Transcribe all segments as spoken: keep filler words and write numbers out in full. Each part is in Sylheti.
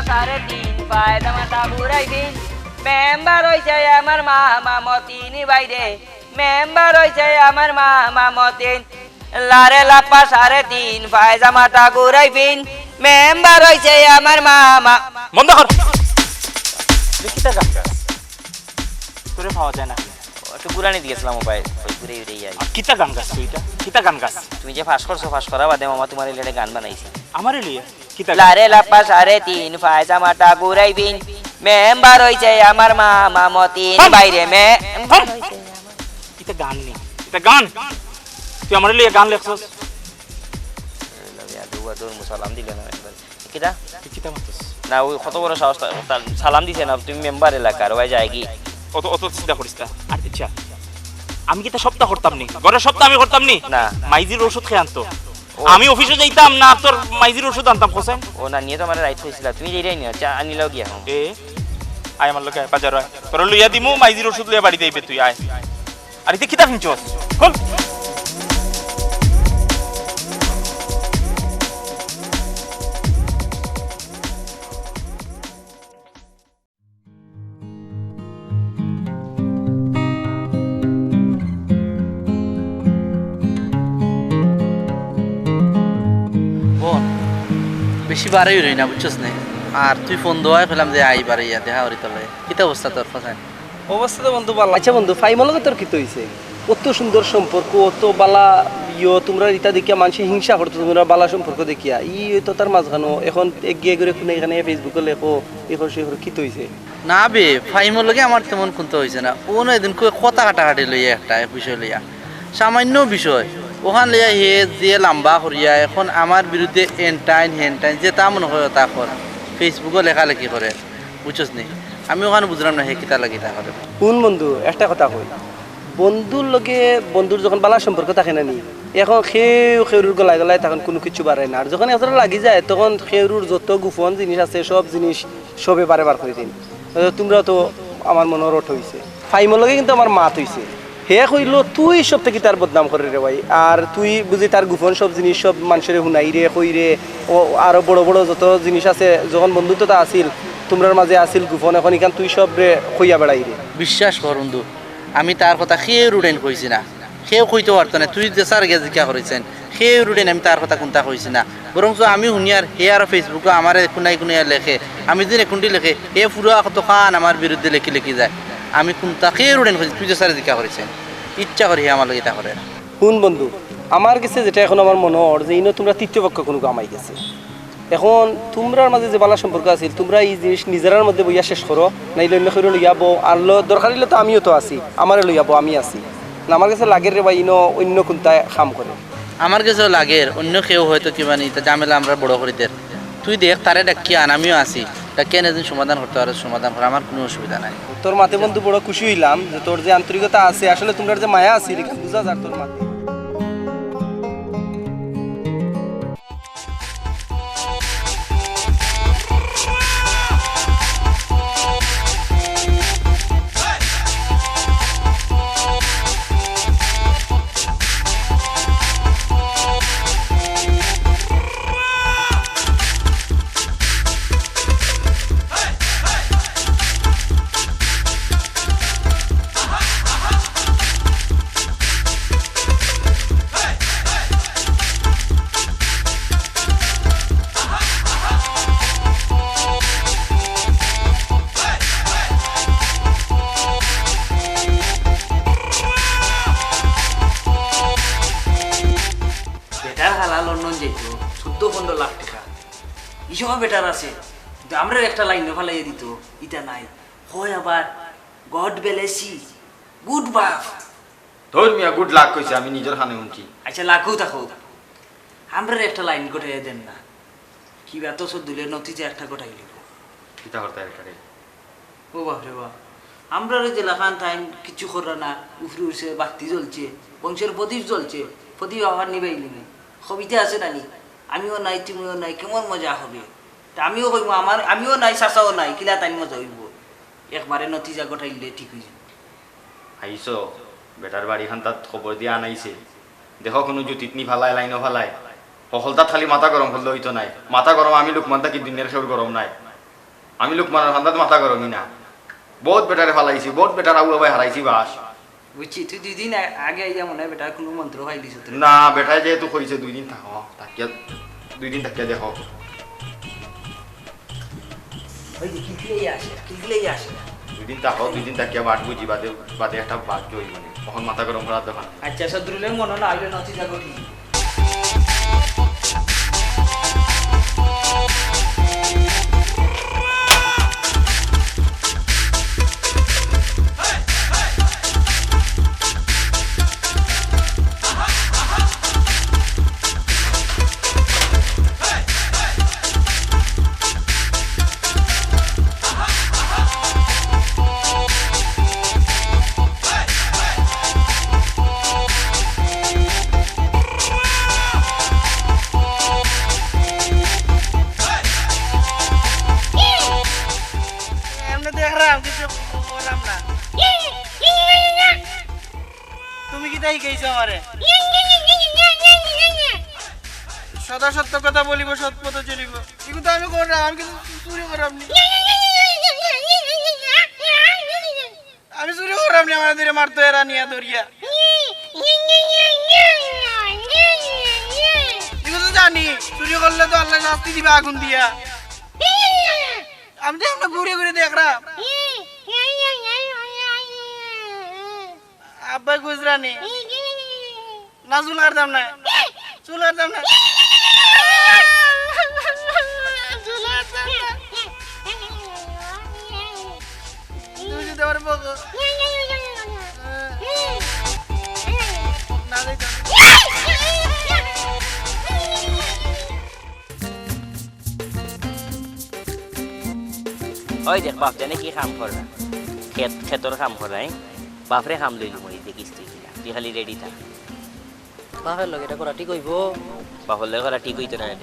সাড়ে তিন পায়জামাটা ঘুরাই দিন। মেম্বার হইছে আমার মামা মতিন ভাইরে, মেম্বার হইছে আমার মামা মতিন। লারে লাপা সাড়ে তিন পায়জামাটা ঘুরাই দিন। মেম্বার হইছে আমার মামা। বন্ধ কর। তুই কিতা গান গাস? তোরে পাওয়া যায় না। একটু ঘুরানি দিয়েছিলাম মোবাইল, ওই ঘুরে ঘুরে আই। আর কিতা গান গাস তুই এটা? কিতা গান গাস? তুমি যে পাস করছো, পাস করার বাদে মামা তোমার রিলেটেড গান বানাইছি। আমারে লইয়া? কিতা গান? লারে লাপা সাড়ে তিন পায়জামাটা ঘুরাই দিন। মেম্বার হইছে আমার মামা মতিন ভাইরে। মে- ইতা গান নি, ইতা গান। তুই আমারে লইয়া গান লেখছস? দুয়া দৌড় সালাম দিলে না একবার। কিতা? তুই কিতা মাতস? না, ওই কত বড় সাহস, তা-, তা-, সালাম দিছে না, তুমি মেম্বার এলাকার, ওই যায় কি? অত, অত চিন্তা করিস না। আর আচ্ছা, আমি কিতা সপ্তাহ করতাম নি? ঘরের সপ্তাহ আমি করতাম নি? না। মাইজির ওষুধ খেয়ে আনতো। ও। আমি অফিসে যাইতাম না, তোর মাইজির ওষুধ আনতাম, হোসেন। ও না, নিয়ে তো আমার রাইট হয়েছিল, তুমি যেটাই নিও, চা আনিলাও গিয়া এখন। এ, আয় আমার লগে, আয়, বাজার আয়। তোর লইয়া দিমু, মাইজির ওষুধ লইয়া বাড়িতে আইবে তুই, আয়। আর ইতে কিতা ফিনছস? খোল। বোন, বেশি বাড়াই রই না, বুঝছস নি? আর তুই ফোন দেওয়ায় কইলাম যে আই বাড়াইয়া দেখা করি তলে। কিতা অবস্থা তোর, ফসান? অবস্থা তো বন্ধু ভালা। আচ্ছা বন্ধু, ফাইমর লগে তোর কিতা অইছে? অত সুন্দর সম্পর্ক, অত বালা ইয়ো, তোমরা ইতা দেখিয়া মানষে হিংসা করতো, তোমরা বালা সম্পর্ক দেখিয়া। ই অইতো তার মাঝখানো, এখন একগিয়ে করে কুনাই কানাই Facebook-ও লেখো, ই কর, সেই কর, কিতা অইছে? না বে, ফাইমর লগে আমার তেমন কুন্তা অইছে না। অনো এদিন কই কথা কাটাকাটি লইয়া একটা, এক বিষয় লইয়া। সামান্য বিষয়। অখান লইয়া হে যে লাম্বা করিয়া, এখন আমার বিরুদ্ধে এনটাইন, হেনটাইন, যেতা মনে কয় অতা কর। Facebook-ও লেখালেখি করে। বুঝছস নি? আমি অখান বুঝলাম না, হে কিতা লাগি ইতা করে। হুন বন্ধু, একটা কথা কই। বন্ধুর লগে বন্ধুর যখন বালা সম্পর্ক থাকে না নি, এখন কেউ কেউরুর গলায় গলায় তখন কুনু কিচ্ছু বাড়ায় না। আর যখন একজনে লাগি যায়, তখন কেউরুর যত গোপন জিনিস আছে, সব জিনিস সবে বারে বার করি দেইন। অ, তোমরা তো আমার মনো রট অইছে। ফাইমর লগে কিন্তু আমার মাত অইছে। হে কইলো, "তুই সব থাকি তার বদনাম করে রে ভাই, আর তুই বুঝি তার গোপন সব জিনিস সব মানষরে হুনাইরে, কইরে, ও আরো বড় বড় যত জিনিস আছে, যখন বন্ধুত্বতা আছিল, তোমরার মাঝে আছিল গোপন, এখন ইখান তুই সবরে কইয়া বেড়াইরে।" বিশ্বাস কর বন্ধু, আমি তার কথা কেউরুরে কইছি না, কেউ কইতো পারতো না। তুই যে স্যার গিয়া জিকা করছইন, কেউরুরে আমি তার কথা কুন্তা কইছি না। বরঞ্চ আমি হুনিয়ার হে আরো Facebook-ও আমারে কুনাই কুনাই লেখে, আমি যেদিন একুন্ডি লেখে, হে পুরা কতখান আমার বিরুদ্ধে লেখি লেখি যায়। আমি কুন্তা কেউরুরে কইছি, তুই যে স্যারে জিকা করছইন, ইচ্ছা করি হে আমার লগে ইতা করে না। হুন বন্ধু, আমার গেছে যেটা এখন আমার মনো অর যে ইনো তোমরা তৃতীয় পক্ষ কুনু কামাই গেছে। এখন তোমরার মাঝে যে বালা সম্পর্ক আছিল, তোমরা ই জিনিস নিজেরার মধ্যে বইয়া শেষ করো, নাইলে অন্য কেউরে লইয়া বও, আর ল-, দরকার অইলে তো আমিও তো আছি, আমারে লইয়া বও, আমি আছি। না, আমার গেছে লাগের রে ভাই, ইনো অন্য কুন্তায় কাম করে। আমার গেছেও লাগের, অন্য কেউ হয়তো কিবা নি, ইতা ঝামেলা আমরা বড় করি দের। তুই দেখ, তারে ডাকিয়া আন, আমিও আছি। ডাকিয়া আন, এদিন সমাধান করতে পারস, সমাধান কর, আমার কুনু অসুবিধা নাই। তোর মাতে বন্ধু বড় খুশি অইলাম যে তোর যে আন্তরিকতা আছে, আসলে তোমরার যে মায়া আছিল, ইখান বুঝা যার তোর মাতে। বেটার হালা লন্ডন যাইতো, চৌদ্দ পনেরো লাখ টেকা। ইসব বেটার আছে, কিন্তু আমরারে একটা লাইনো ফালাইয়া দিতো, ইতা নাই। হয় আবার, "God bless you, good বাপ।" ধর মিয়া, good luck কইছে, আমি নিজর কানে হুনছি। আচ্ছা, লাকও থাকো, আমরারে একটা লাইন গটাইয়া দেন না। কিবা তো সব দুলে নথি যে একটা গটাই লিব। কিতা করতা এটারে? ও বাপ রে বাপ, আমরারে যে লাখান তাইন কিচ্ছু কররা না, উফরে উফরে বাতি জ্বলছে, বংশের প্রদীপ জ্বলছে, প্রদীপ আবার নিবাইলি নি। কবিতা আছে না নি? আমিও নাই, তুমিও নাই, কেমন মজা হবে? তা আমিও কইমু, আমার, আমিও নাই, চাচাও নাই, কিলা তাইন মজা অইবো? একবারে নতিজা গটাইলে ঠিক অইযিবো। আইছো, বেটার বাড়ি খান্তাত খবর দিয়া আনাইছে। দেখো কুনু জুতিত নি ফালায়, লাইনো ফালায়। হকলতাত খালি মাথা গরম করলে অইতো নায়। মাথা গরম আমি লুকমান থাকি দুনিয়ার কেউর গরম নায়। আমি লোকমানর কান্দাত মাথা গরমই না। বউত বেটারে ফালাইছি, বউত বেটার আউ বাবায় হারাইছি বাস। বুঝছি, তুই দুই দিন আ-, আগে আইয়া মনে হয় বেটার কুনু মন্ত্র পাইলিছস তুই। না, বেটায় যেহেতু কইছে দুই দিন থাকো, থাকিয়া, দুই দিন থাকিয়া দেখো। ওই যে কিলকিলাইয়া আসে, কিলকিলাইয়া আসে। দুই দিন থাকো, দুই দিন থাকিয়া বাট বুঝি বাদে, বাদে একটা বাট জইব নি। অখন মাথা গরম করার দরকার নাই। আচ্ছা, সদরুলের মনে না হইলে নথি যা ঘটি। এমনি দেখলাম কিছু করলাম না। তুমি কিতা শিখাইছো আমারে? সদা সত্য কথা বলিব, সৎ পথে চলিব। এগুলো তো আমি করলাম, আমি কিছু চুরি করলাম নি। আমি চুরি করলাম নি, আমার ধরে মারতো এরা নিয়া ধরিয়া। এগুলো তো জানি, চুরি করলে তো আল্লাহ শাস্তি দিবা আগুন দিয়া। আমি তো এমনি ঘুরে ঘুরে দেখলাম। আব্বাই খুচরা নি। না, চুল কাটতাম না। চুল কাটতাম না। চুল কাটতাম না। তুমি যদি আমার বকো। না, যাইতাম না। ওই দেখ, বাপ জানে কি কাম কররা, খেত, খেতর কাম কররা, হ্যাঁ? বাপরে কাম লইলু মই, দেখিস তুই কিনা, তুই খালি রেডি থাক। বাপের লগে এটা করা ঠিক হইব? বাপর লগে করা ঠিক হইতো না রে।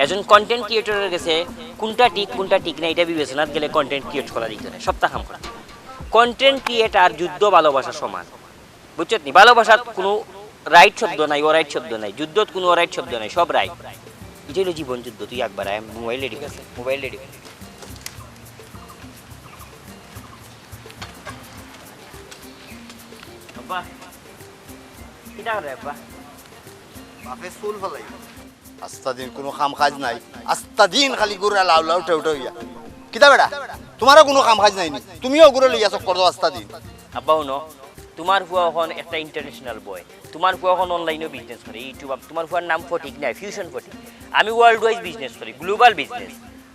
একজন কন্টেন্ট ক্রিয়েটরের গেছে কোনটা ঠিক, কোনটা ঠিক না, এটা বিবেচনাত গেলে কন্টেন্ট ক্রিয়েট করা দিত না, সপ্তাহ কাম করা। কন্টেন্ট ক্রিয়েট আর যুদ্ধ ভালোবাসা সমান, বুঝছত নি? ভালোবাসাত কোনো রাইট শব্দ নাই, অরাইট শব্দ নাই, যুদ্ধত কোনো অরাইট শব্দ নাই, সব রাইট। এটা হইলো জীবন যুদ্ধ। তুই একবার আয়, মোবাইল রেডি কর, মোবাইল রেডি কর। আব্বা, কিতা করে আব্বা? বাপে চুল ফালাই। আস্তা দিন কোনো কাম কাজ নাই, আস্তা দিন খালি ঘুরে লাউ লাউ টেউ টেউ ইয়া। কিতা বেটা, তোমারও কোনো কাম কাজ নাই নি? তুমিও ঘুরে লইয়া চক্কর দাও আস্তা দিন। আব্বা হুনো, তোমার ফুয়া অখন একটা ইন্টারন্যাশনাল বয়, তোমার ফুয়া অখন অনলাইনেও বিজনেস করে, ইউটিউব, তোমার ফুয়ার নাম ফটিক নাই, ফিউশন ফটিক। আমি ওয়ার্ল্ড ওয়াইজ বিজনেস করি, গ্লোবাল বিজনেস।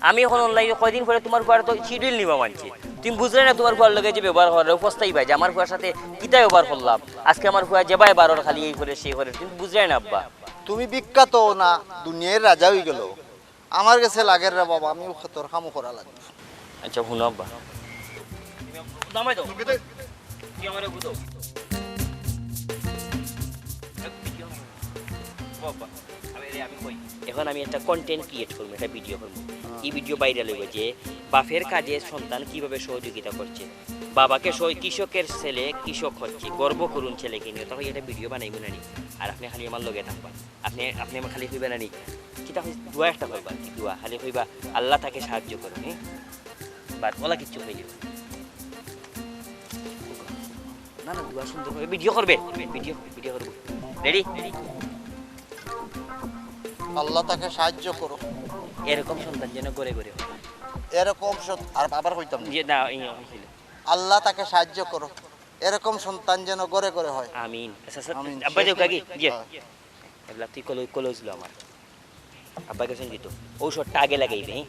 আমি অখন অনলাইনে কয়দিন পরে তোমার ফুয়ার তো শিডিউল নিবা মানছি। তুমি বুঝরায় না তোমার ফুয়ার লগে যে ব্যবহার কররায়, পস্তাইবায় যে আমার ফুয়ার সাথে কিতা ব্যবহার করলাম। আজকে আমার ফুয়া যেবায় বারর খালি এই করে, সেই করে, তুমি বুঝরায় না আব্বা। তুমি বিখ্যাত না, দুনিয়ার রাজা হয়ে গেল। আমার গেছে লাগের রে বাবা, আমিও খেতর কামও করা লাগবে। আচ্ছা, হুনো আব্বা। দামাই দাও। তুই আমারে বুঝো। ও আব্বা, আমি, রে, আমি কই। এখন আমি একটা কন্টেন্ট ক্রিয়েট করবো, একটা ভিডিও করবো। এই ভিডিও ভাইরাল হইব যে বাপের কাজে সন্তান কিভাবে সহযোগিতা করছে, বাবাকে সহ-, কৃষকের ছেলে কৃষক হচ্ছে, গর্ব করুন ছেলেকে নিয়ে। তখন একটা ভিডিও বানাইব না নি? আর আপনি খালি আমার লগে থাকবা, আপনি, আপনি আমার খালি কইবা না নি? কিতা কই, দোয়া একটা করবা, কি দোয়া? খালি কইবা, "আল্লাহ তাকে সাহায্য করো", হ্যাঁ? বাদ, ওলা কিচ্ছু হয়ে যাবে। না, না, দোয়া সুন্দর করে ভিডিও করবে, ভিডিও, ভিডিও করবো। রেডি? আল্লাহ তাকে সাহায্য করো। এরকম সন্তান যেন ঘরে ঘরে হয়। এরকম সত-, আর আবার কইতাম না। যে না, এই এখন হইল। আল্লাহ তাকে সাহায্য করো, এরকম সন্তান যেন ঘরে ঘরে হয়। আমিন। আচ্ছা, আচ্ছা, আমিন। আব্বা যাও কাকি, যে। হ্যাঁ। এবলা তুই কলো-, ক্লোজ লো আমার। আব্বা গেছেন কি তো? ঔষধটা আগে লাগাইবে, হ্যাঁ?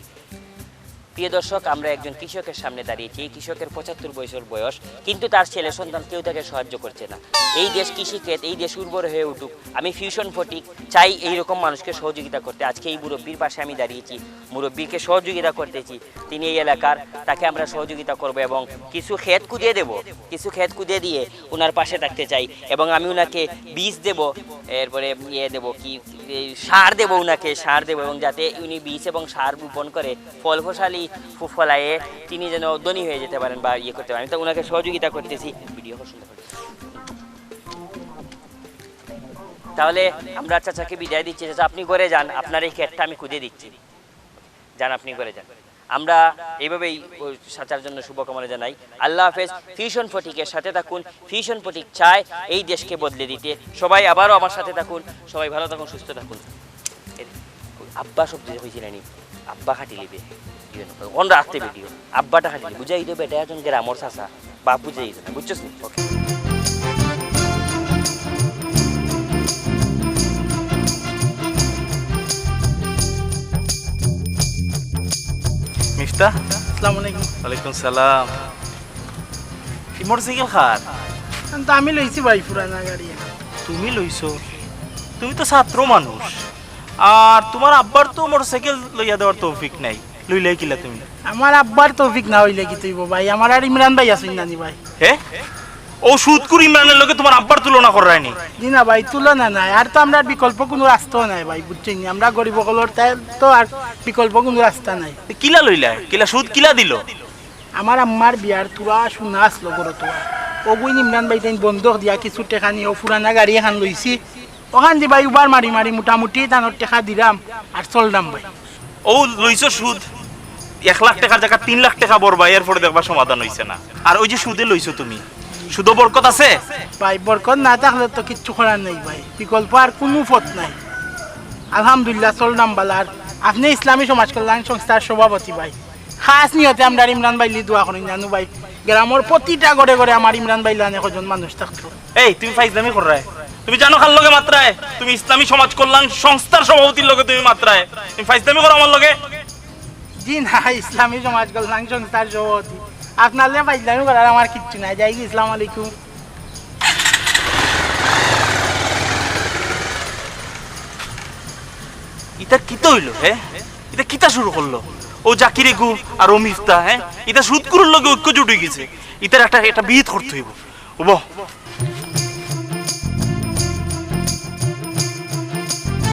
প্রিয় দর্শক, আমরা একজন কৃষকের সামনে দাঁড়িয়েছি। এই কৃষকের পঁচাত্তর বছর বয়স, কিন্তু তার ছেলে সন্তান কেউ তাকে সাহায্য করছে না। এই দেশ কৃষি ক্ষেত, এই দেশ উর্বর হয়ে উঠুক। আমি ফিউশন ফটিক চাই এইরকম মানুষকে সহযোগিতা করতে। আজকে এই মুরব্বীর পাশে আমি দাঁড়িয়েছি, মুরব্বীকে সহযোগিতা করতেছি। তিনি এই এলাকার, তাকে আমরা সহযোগিতা করব এবং কিছু ক্ষেত কুদিয়ে দেব, কিছু ক্ষেত কুদিয়ে দিয়ে ওনার পাশে থাকতে চাই। এবং আমি ওনাকে বীজ দেব, এরপরে ইয়ে দেব, কি, এই সার দেব ওনাকে, সার দেব, এবং যাতে উনি বীজ এবং সার রোপণ করে ফল ফসালি ফু-, ফলায়ে তিনি যেন ধনী হয়ে যেতে পারেন বা ইয়ে করতে পারেন। আমি তো ওনাকে সহযোগিতা করতেছি। ভিডিও খুব সুন্দর করে। তাহলে আমরা চাচাকে বিদায় দিচ্ছি। চাচা, আপনি ঘরে যান, আপনার এই ক্ষেতটা আমি কুদিয়ে দিচ্ছি। যান, আপনি ঘরে যান। আমরা এইভাবেই ওই চাচার জন্য শুভকামনা জানাই। আল্লাহ হাফেজ। ফিউশন ফটিকের সাথে থাকুন। ফিউশন ফটিক চায় এই দেশকে বদলে দিতে। সবাই আবারও আমার সাথে থাকুন। সবাই ভালো থাকুন, সুস্থ থাকুন। এ, আব্বা শব্দ যে কইছিলানি, আব্বা কাটি লিবে। অন রাখতে ভিডিও, আব্বাটা কাটি লিবে। বুঝাই দিও বেটা একজন গ্রামর চাচা, বাপ বুঝাই দিও না, বুঝছস নি? ওকে। মিফতা। আসসালামু আলাইকুম। ওয়ালাইকুম সালাম। এই মোটরসাইকেল কার? তো আমি লইছি ভাই, পুরানা গাড়ি। তুমি লইছো? তুমি তো ছাত্র মানুষ, আর তোমার আব্বার তো মোটরসাইকেল লইয়া দেওয়ার তৌফিক নাই, লইলে কিলা তুমি? আমার আব্বার তৌফিক না হইলে কিতা অইবো ভাই? আমার আর ইমরান ভাই আছইন নানি ভাই? হে? ও সুদখুর ইমরানের লগে তোমার আব্বার তুলনা কররায়নি? জি না ভাই, তুলনা নাই। আর তো আমরার বিকল্প কুনু রাস্তাও নাই ভাই, বুঝছইন নি? আমরা গরিব অকলর তাই তো আর বিকল্প কুনু রাস্তা নাই। কিলা লইলা? কিলা সুদ কিলা দিল? আমার আম্মার বিয়ার থুড়া সোনা আছলো ঘরো থুড়া। অগুইন ইমরান ভাইতাইন বন্ধক দিয়া কিছু টেকা নিয়া অউ পুরানা গাড়ি এখান লইছি। অখান দি ভাই উবার মারি মারি মোটামুটি তানর টেকা দিরাম আর চলরাম ভাই। অউ লইছো সুদ, এক লাখ টেকার জাগাত তিন লাখ টেকা ভরবা, এরপরে দেখবা সমাধান অইছে না। আর ওই যে সুদে লইছো তুমি, সুদো বরকত আছে? ভাই, বরকত না থাকলে তো কিচ্ছু করার নাই ভাই, বিকল্প আর কুনু পথ নাই। আলহামদুলিল্লাহ, চলরাম ভালা। আর আপনে ইসলামী সমাজ কল্যাণ সংস্থার সভাপতি ভাই, খাছ নিয়তে আমরার ইমরান ভাইর লাগি দোয়া করইন জানু ভাই। গ্রামর প্রতিটা ঘরে ঘরে আমার ইমরান ভাইর লাখান একজন মানুষ থাকতো। এই, তুমি ফাইজলামি কররায়? তুমি জানো কার লগে মাতরায়? তুমি ইসলামী সমাজ কল্যাণ সংস্থার সভাপতির লগে তুমি মাতরায়। তুমি ফাইজলামি করো আমার লগে? জি না, ইসলামী সমাজ কল্যাণ সংস্থার সভাপতি। আপনার লগে ফাইজলামি করার আমার কিচ্ছু নাই। যাইগি, আসসালামু আলাইকুম। ইতা কিতা অইলো, হে? ইতা কিতা শুরু করলো? অউ জাকির এগু আর অউ মিফতা, হে? ইতা সুদখুরর লগে ঐক্য জুটি গেছে। ইতার একটা, একটা বিহিত করতে অইবো। অইবো।